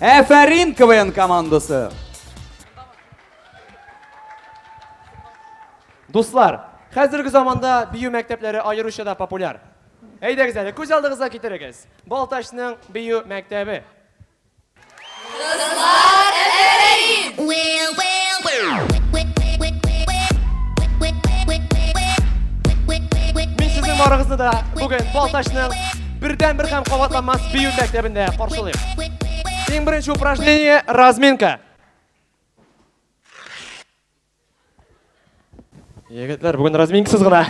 Әфәрин КВН командасы. Дуслар, хәзерге заманда бию мәктәпләре аеруча да популяр. Әйдәгез әле, күз алдыгызга китерегез. Балтачның бию мәктәбе. Кызлар, әфәрин! Мин сезнең барыгызны да бүген Балтачның бердән-бер һәм кабатланмас бию мәктәбендә каршылыйм. Иң беренче упражнение разминка. Егетләр, бүген разминкасыз гына.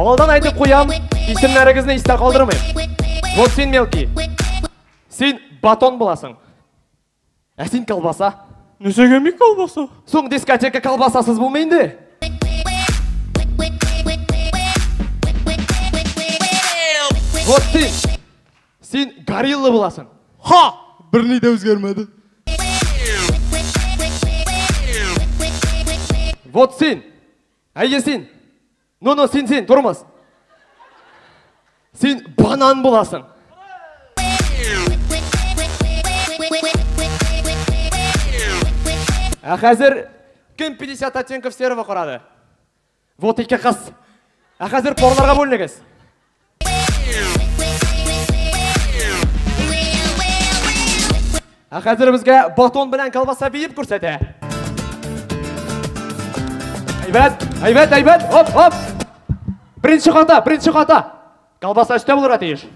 Алдан әйтеп куям, исемнәрегезне истә калдырмыйм. Вот син мелкий. Син батон буласың. Ә син колбаса. Нәрсәгә мин колбаса? Соң дискотека колбасасыз булмый инде. Вот син. Син горилла буласың. Ха! Берни дә үзгәрмәде. Вот син. Әйе син. Ну, ну, син, син, тормоз. Син банан буласың. Ә хәзер кем 50 оттенков серого карады? Вот ике кыз. Ә хәзер парларга бүленегез. Ә хәзер безгә батон белән колбаса биеп күрсәтә. Әйбәт, әйбәт, әйбәт. Оп, оп. Беренче хата, беренче хата. Колбаса өстә булырга тиеш.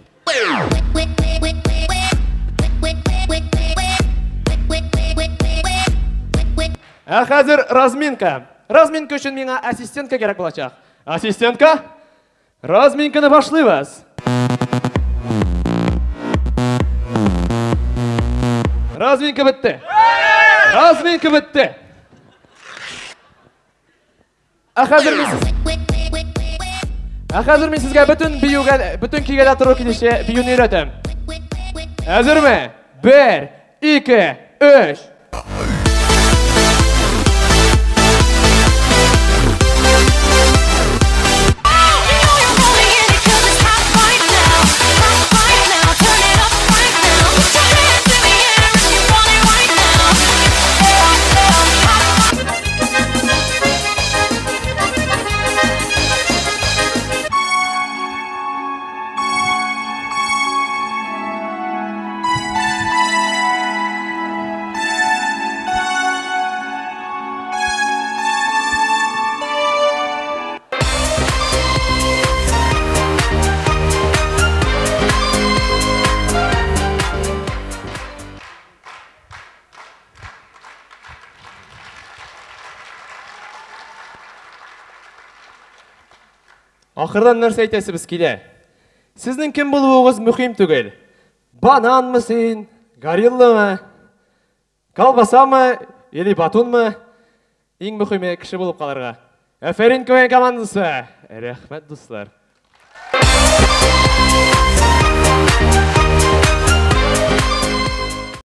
Ә хәзер разминка. Разминка өчен миңа ассистентка кирәк булачак. Ассистентка, разминканы башлыйбыз. Разминка бетте. Разминка бетте. Ә хәзер мин сез Ә хәзер мин сезгә бөтен биюгә, бөтен көйгә дә туры килүче биюне өйрәтәм. Әзерме? 1, 2, 3. Ахырдан нәрсә әйтәсебез килә? Сезнең кем булуыгыз мөһим түгел. Бананмы син, горилламы, колбасамы или батунмы? Иң мөһиме кеше булып калырга. Әфәрин КВН командасы. Рәхмәт, дуслар.